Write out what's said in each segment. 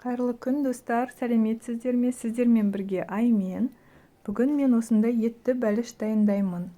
Қайырлы күн, достар, сәлеметсіздер ме? Сіздермен бірге Аймен. Бүгін мен осындай етті бәліш дайындаймын.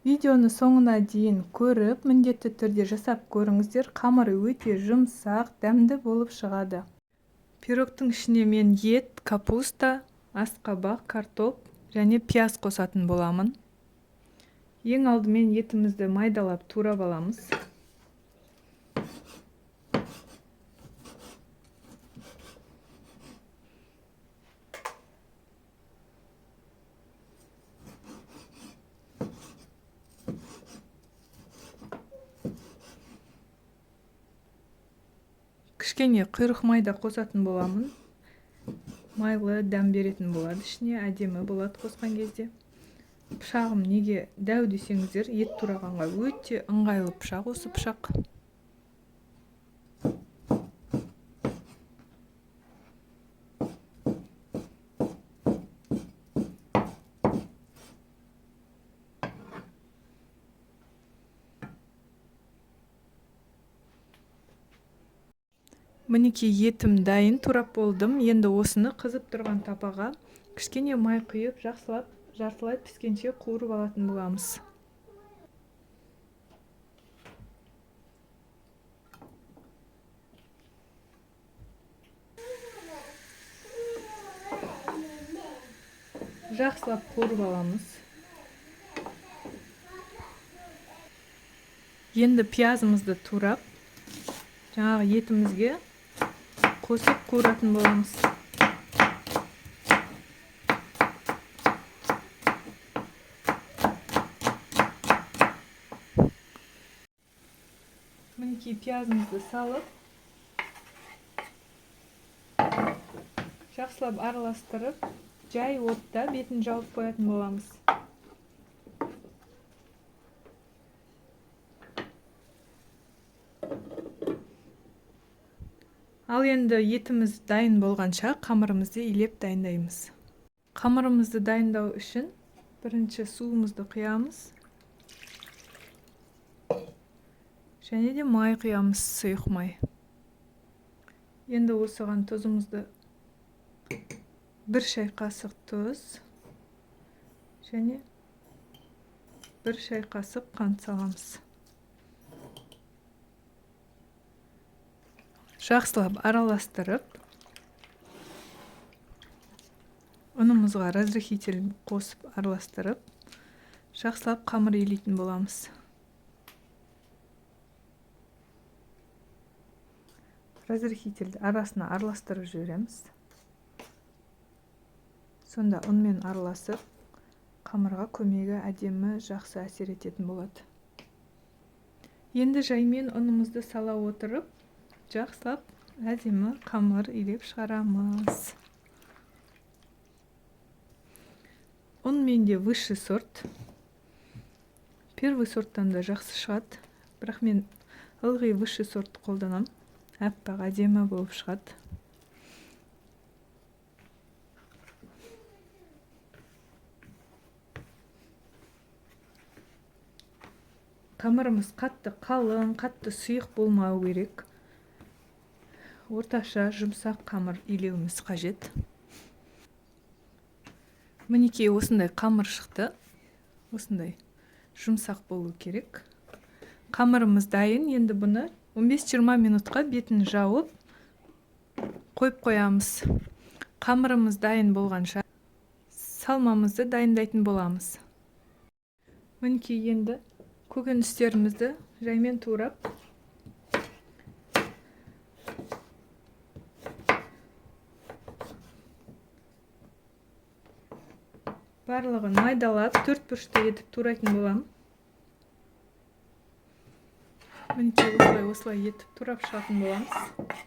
Видеоны соңына дейін көріп, міндетті түрде жасап көріңіздер. Қамыры өте жұмсақ, дәмді болып шығады. Пирогтың ішіне мен ет, капуста, асқабақ, картоп және пияз қосатын боламын. Ең алдымен етімізді майдалап турап аламыз. Кішкене құйрық май да қосатын боламын. Майлы дәм беретін болады ішіне, әдемі болады қосқан кезде. Пышағым неге дәу десеңіздер, ет турағанға өте ыңғайлы пышақ осы пышақ. Мінекей етім дайын, турап болдым. Енді осыны қызып тұрған тапаға кішкене май құйып, жақсылап жартылай піскенше қуырып алатын боламыз. Жақсылап қуырып аламыз. Енді пиязымызды турап, жаңағы етімізге қосып қуыратын боламыз. Мінекей пиязымызды салып, жақсылап араластырып, жай отта бетін жауып қоятын боламыз. Ал енді етіміз дайын болғанша қамырымызды илеп дайындаймыз. Қамырымызды дайындау үшін бірінші суымызды құямыз. Және де май құямыз, сұйық май. Енді осыған тұзымызды 1 шай қасық тұз және 1 шай қасық қант саламыз. Жақсылап араластырып, ұнымызға разрыхитель қосып араластырып, жақсылап қамыр илейтін боламыз. Разрыхительді арасына араластырып жібереміз. Сонда ұнмен араласып, қамырға көмегі әдемі жақсы әсер ететін болады. Енді жаймен ұнымызды сала отырып, жақсылап әдемі қамыр илеп шығарамыз. Ұн менде высший сорт. Первый сорттан да жақсы шығады. Бірақ мен ылғи высший сортты қолданамын. Аппақ әдемі болып шығады. Қамырымыз қатты қалың, қатты сұйық болмау керек. Орташа жұмсақ қамыр илеуіміз қажет. Мінекей осындай қамыр шықты. Осындай жұмсақ болу керек. Қамырымыз дайын. Енді бұны 15-20 минутқа бетін жауып қойып қоямыз. Қамырымыз дайын болғанша салмамызды дайындайтын боламыз. Мінекей енді көкөністерімізді жаймен турап, барлығын майдалап, төрт бұрышты етіп турайтын боламын. Мінекей осылай етіп турап шығатын боламыз.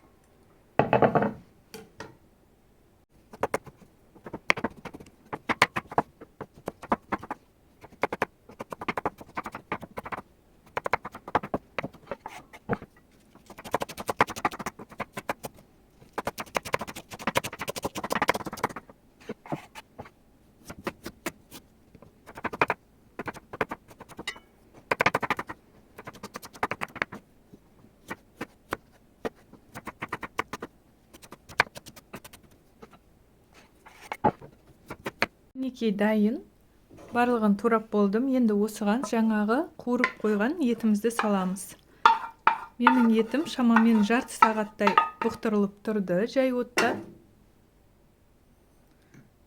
Мінекей, дайын. Барлығын турап болдым. Енді осыған жаңағы қуырып қойған етімізді саламыз. Менің етім шамамен жарты сағаттай бұқтырылып тұрды жай отта.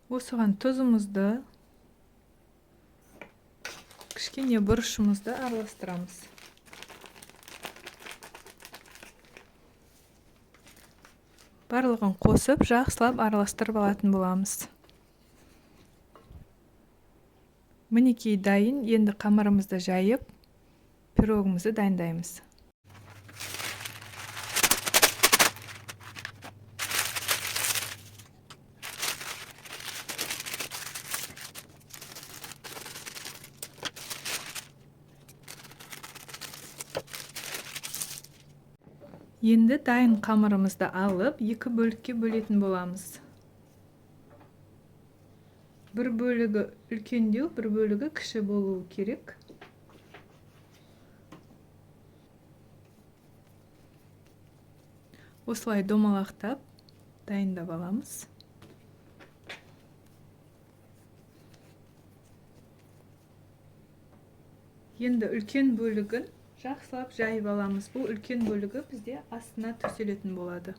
Осыған тұзымызды, кішкене бұрышымызды араластырамыз. Барлығын қосып, жақсылап араластырып алатын боламыз. Мінекей, дайын. Енді қамырымызды жайып, пирогымызды дайындаймыз. Енді дайын қамырымызды алып, екі бөлікке бөлетін боламыз. Бір бөлігі үлкендеу, бір бөлігі кіші болуы керек. Осылай домалақтап дайындап аламыз. Енді үлкен бөлігін жақсылап жайып аламыз. Бұл үлкен бөлігі бізде астына төселетін болады.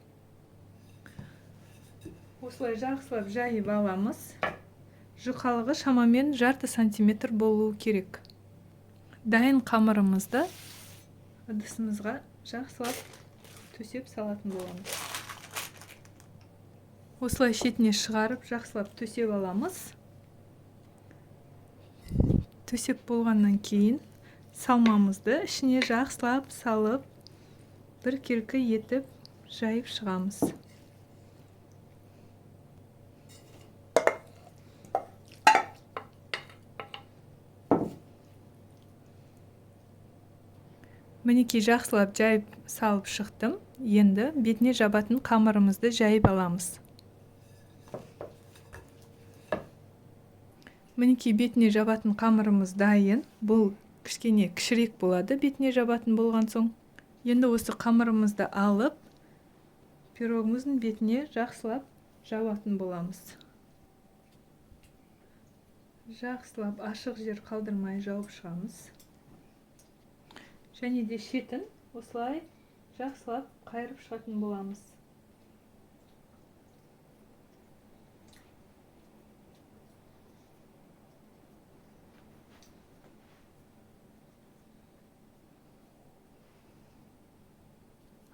Осылай жақсылап жайып аламыз. Жұқалығы шамамен жарты сантиметр болуы керек. Дайын қамырымызды ыдысымызға жақсылап төсеп салатын боламыз. Осылай шетіне шығарып жақсылап төсеп аламыз. Төсеп болғаннан кейін салмамызды ішіне жақсылап салып, біркелкі етіп жайып шығамыз. Мінекей, жақсылап жайып салып шықтым. Енді бетіне жабатын қамырымызды жайып аламыз. Мінекей, бетіне жабатын қамырымыз дайын. Бұл кішкене кішірек болады бетіне жабатын болған соң. Енді осы қамырымызды алып, пирогымыздың бетіне жақсылап жабатын боламыз. Жақсылап ашық жер қалдырмай жауып шығамыз. Және де шетін осылай жақсылап қайырып шығатын боламыз.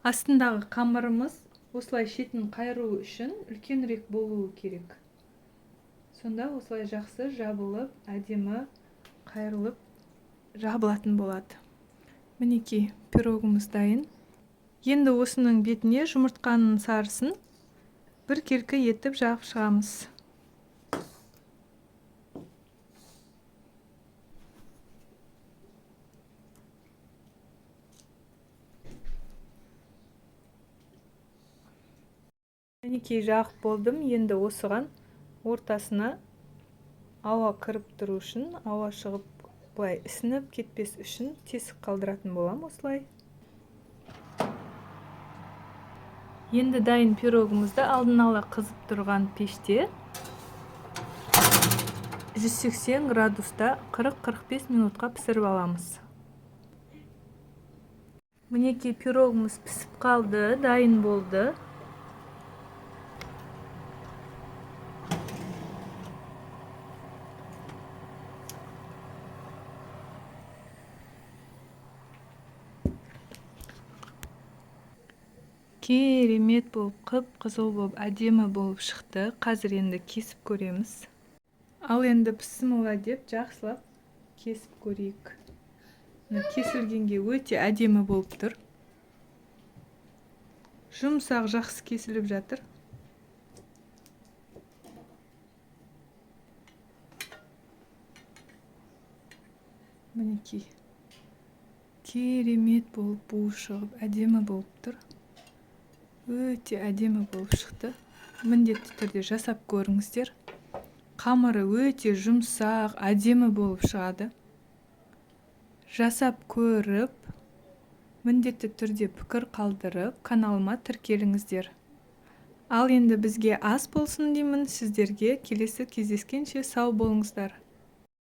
Астындағы қамырымыз осылай шетін қайыру үшін үлкенірек болуы керек. Сонда осылай жақсы жабылып, әдемі қайырылып жабылатын болады. Мінекей, пирогымыз дайын. Енді осының бетіне жұмыртқаның сарысын біркелкі етіп жағып шығамыз. Мінекей, жағып болдым. Енді осыған ортасына ауа кіріп тұру үшін, ауа шығып былай ісініп кетпес үшін тесік қалдыратын болам осылай. Енді дайын пирогымызды алдын ала қызып тұрған пеште 180 градуста 40-45 минутқа пісіріп аламыз. Мінекей, пирогымыз пісіп қалды, дайын болды. Керемет болып, қып-қызыл болып, әдемі болып шықты. Қазір енді кесіп көреміз. Ал енді бісміллә деп жақсылап кесіп көрейік. Мына кесілгенге өте әдемі болып тұр. Жұмсақ, жақсы кесіліп жатыр. Мінекей, керемет болып буы шығып, әдемі болып тұр. Өте әдемі болып шықты. Міндетті түрде жасап көріңіздер. Қамыры өте жұмсақ, әдемі болып шығады. Жасап көріп, міндетті түрде пікір қалдырып, каналыма тіркеліңіздер. Ал енді бізге ас болсын деймін. Сіздерге келесі кездескенше сау болыңыздар.